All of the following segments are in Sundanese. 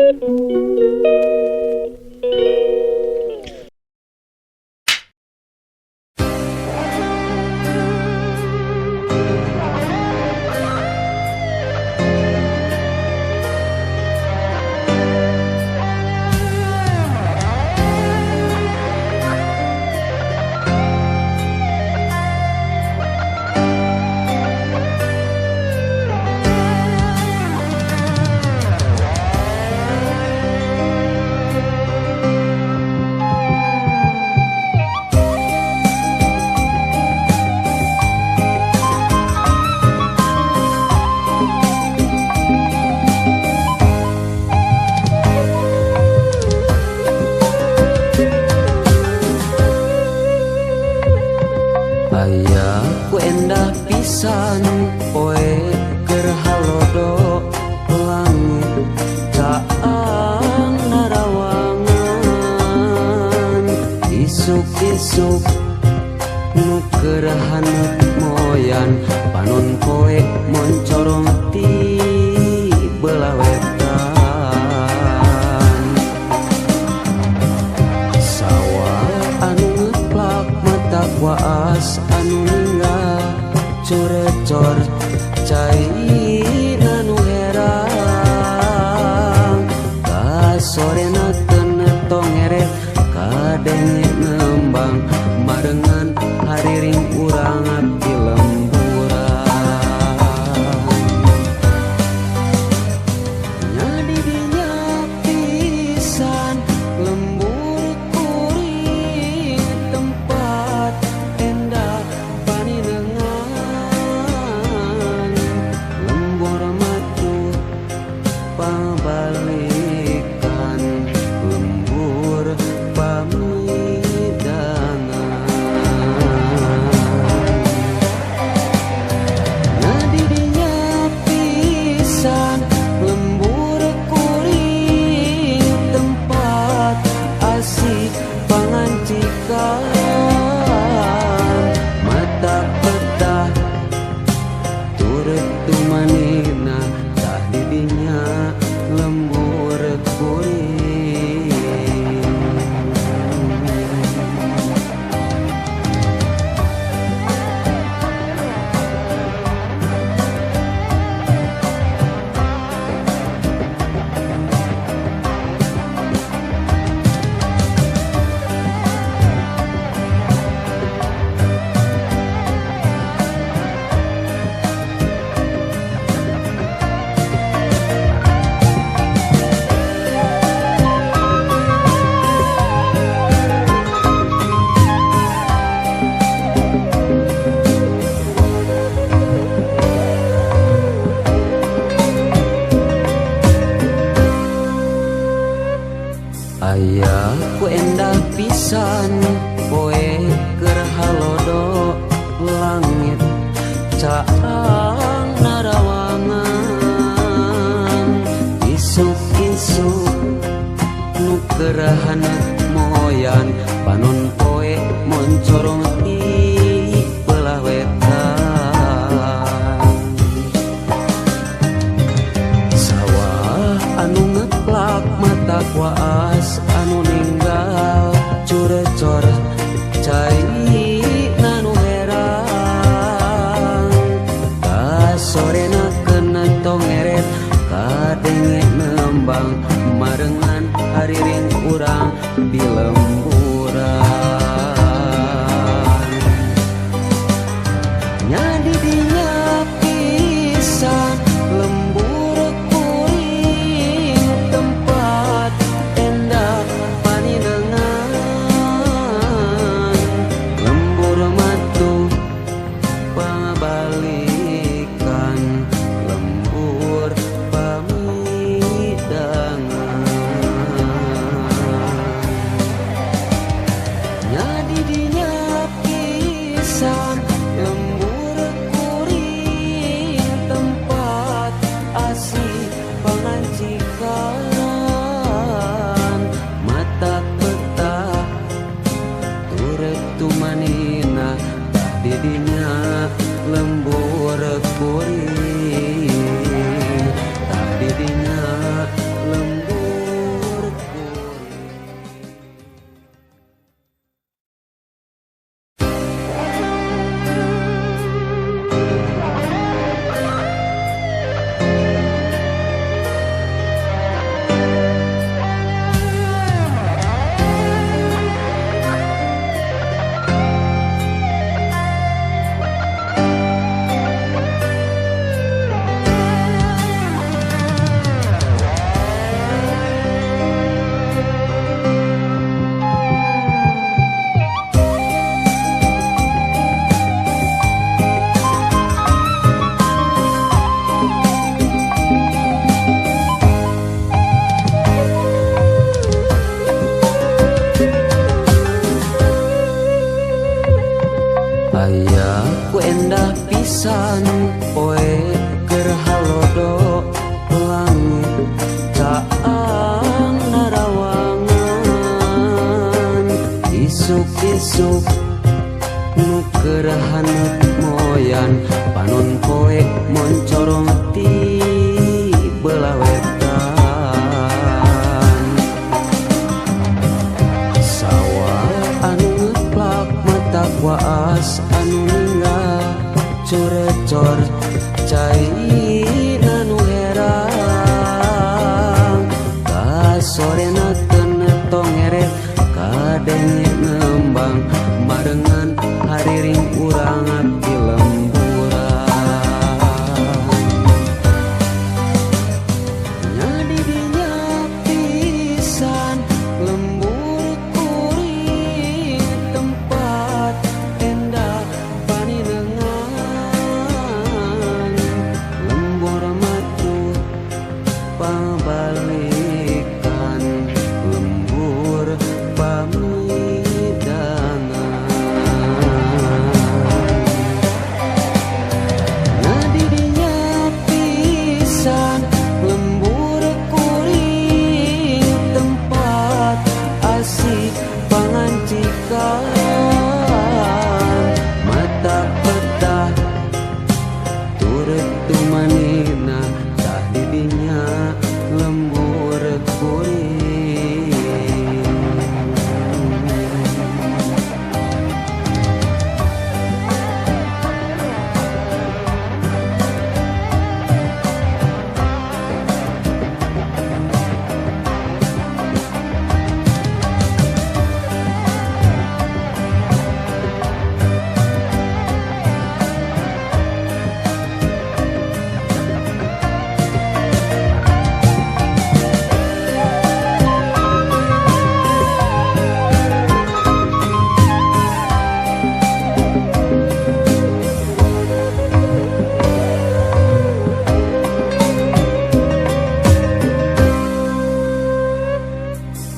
Ku endah pisan poe keur halodo langit caang narawangan isuk-isuk nu keur haneut moyan panon poe moncorong ti belah wetan sawah anu ngeplak mata waas anu ninggal curecor cai nanu herang kasorena teu tongeret kadenge nembang marengan hariring urang abdi lemburan nya di dinya pisan lembur kuring tempat endah paninengan lembur matu pabalikan lembur pamidangan nya di dinya pisan lembur kuring tempat asih pangancikan mata petah turut tumanina tah di dinya lembur kuring. Aya ku endah pisan poe keur halodo langit caang narawangan isuk-isuk nu keur haneut moyan panon poe moncorong ti belah wetan sawah anu ngeplak mata waas anu ninggal curecor cai nanu herang kasorena kena tongeret kadenge nembang marengan hariring urang di lemburan nya di dinya pisan lembur kuring tempat endah paninengan lembur matu pabalikan lembur pamidangan nya di dinya pisan lembur kuring tempat asih pangancikan mata petah turut tumanina tah di dinya lembur kuring tah di Isuk-isuk nu keur haneut moyan panon poe moncorong ti belah wetan. Sawah anu ngeplak mata waas anu ninggal curecor cai anu herang. Kasorena teu tongeret kadenge ngembang barengan hariring urang di lemburan. Nya di dinya pisan lembur kuring tempat endah paninengan. Lembur matuh pabalikan lembur pamidangan. Nya di dinya pisan lembur kuring tempat asih pangancikan. Mata peta turut tumanina tah di dinya lembur kuring.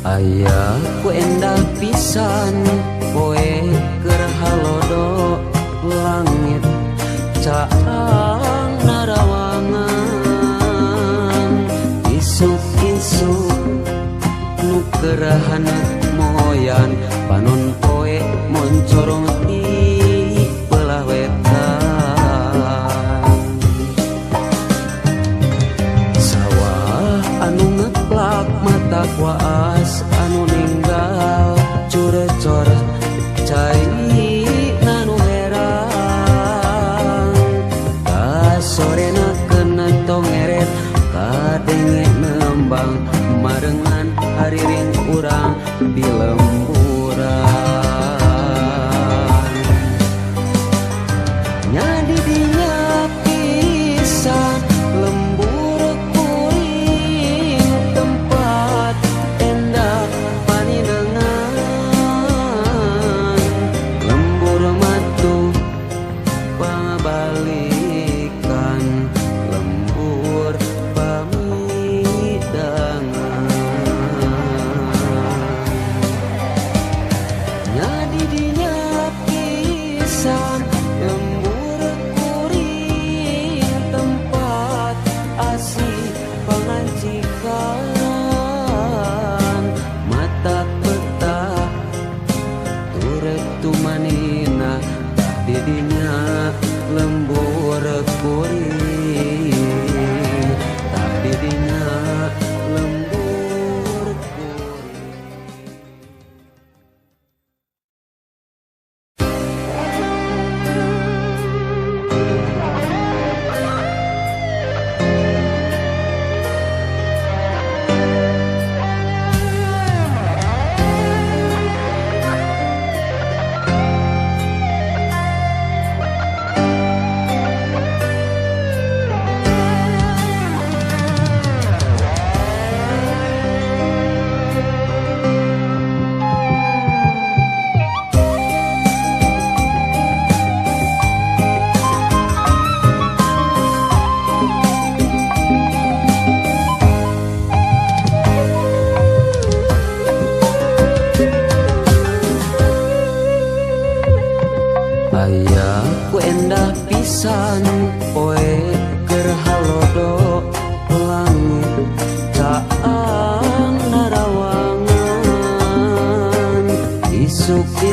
Aya ku endah pisan poe keur halodo langit caang narawangan. Isuk-isuk nu keur haneut moyan panon poe moncorong ti belah wetan. Sawah anu ngeplak mata waas anu ninggal curecor cai nanu herang. Kasorena kena tongeret kadenge nembang marengan hariring urang di lemburan. Nya di dinya pisan lembur kuring tempat endah paninengan. Lembur matuh pabalikan lembur pamidangan. Nya di dinya pisan lembur kuring tempat asih pangancikan. Mata peta turut tumanina tah di dinya lembur kuring tah di dinya lembur kuring.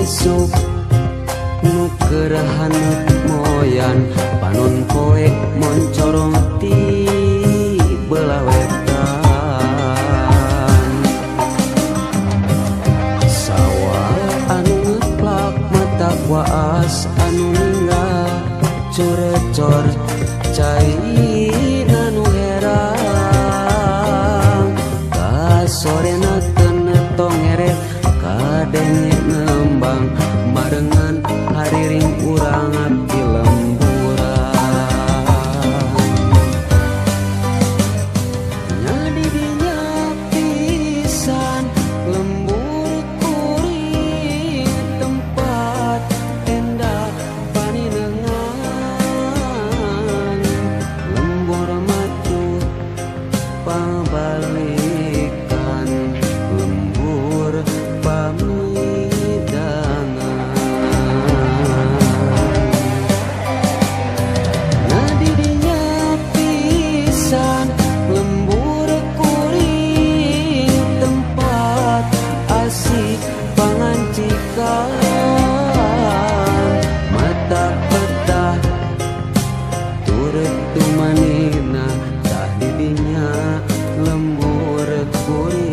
Isuk-isuk nu keur haneut moyan panon poe moncorong ti belah wetan. Sawah anu ngeplak mata waas anu ninggal corecor cai anu herang kasorena tongeret kadenge nembang marengan hariring urang di lemburan. Nya didinya pisan lembur kuring tempat tenda paninengan lembur matu pabalikan lembur pamidangan. Nah didinya pisan lembur kuring tempat asik pangancikan mata petah turut tumanina tah didinya lembur kuring.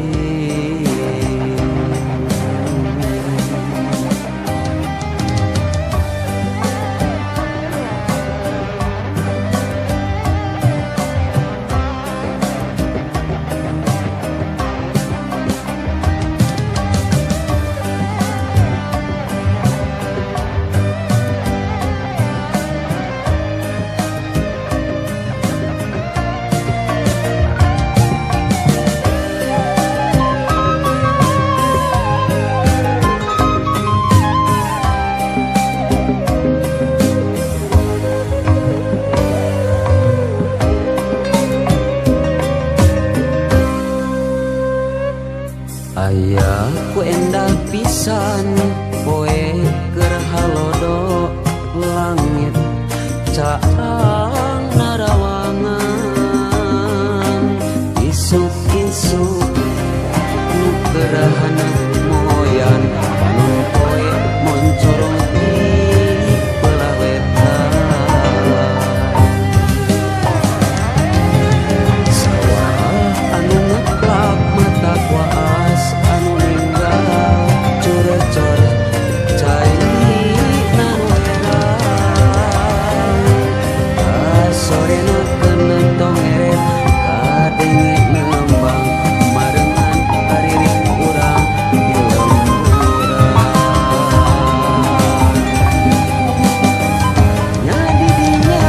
Aya ku endah pisan poe keur halodo langit caang narawangan isuk-isuk nu keur haneut moyan panon poe moncorong ti belah wetan. Sawah anu ngeplak mata waas anu ninggal curecor cai anu herang kasorena keun tongeret kadenge nembang marengan hariring urang di lemburan. Nya didinya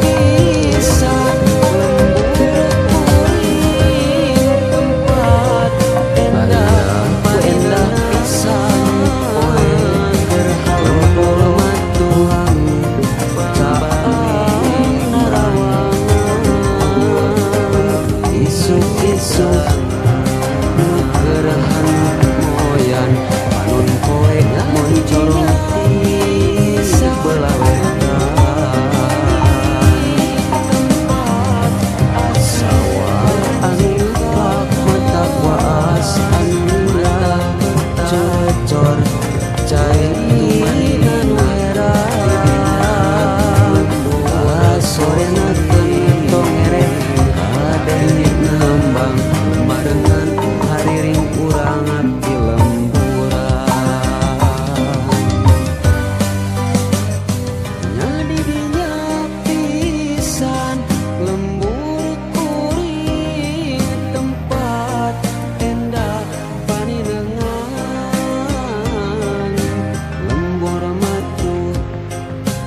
pisan lembur kuring tempat endah endah pisan poe keur halodo matuang caang narawangan isuk-isuk nu keur haneut moyan panon poe moncorong ti sebelah wetan. Sawah anu ngeplak mata waas anu ninggal curecor cai anu herang kasorena keun tongeret kadenge nembang marengan hariring urang di lemburan. Nya didinya pisan lembur kuring tempat tenda paninengan lembur matu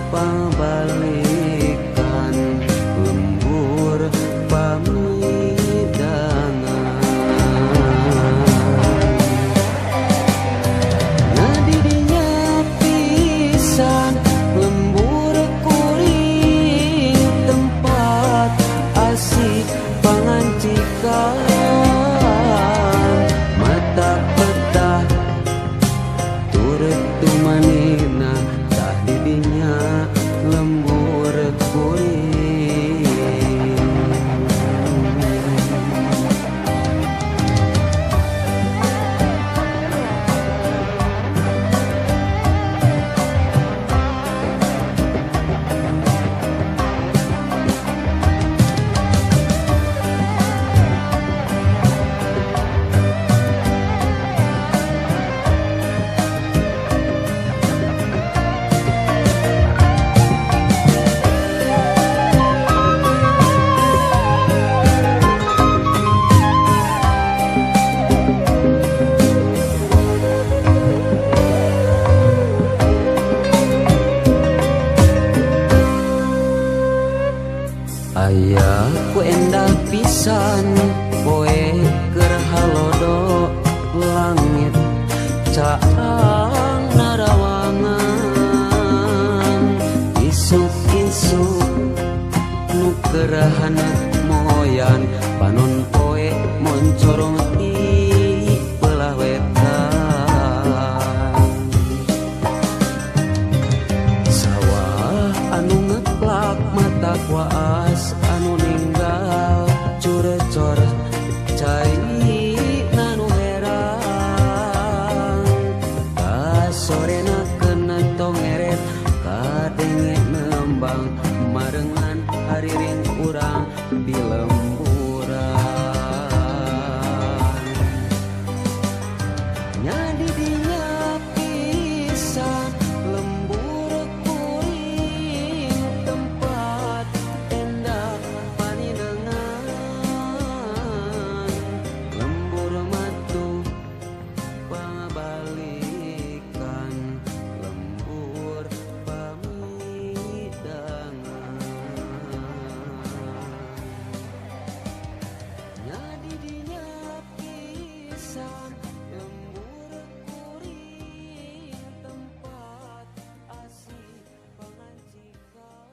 pabalikan lembur pamidangan. Nah didinya pisan lembur kuring tempat asik pangancikan mata petah turut tumanina tah didinya lembur kuring. Halodo langit caang narawangan. Isuk-isuk nu kerahaneut moyan panon poe moncorong ti belah wetan. Sawah anu ngeplak mata waas anu ninggal curecor cai nanu herang. Kasorena kena tongeret kadenge nembang marengan hariring urang di lemburan. Nya didinya pisan lembur kuring tempat tenda paninengan. Lembur matu pangabalikan lembur pamidangan. Nya didinya pisan lembur kuring tempat asih pangancikan.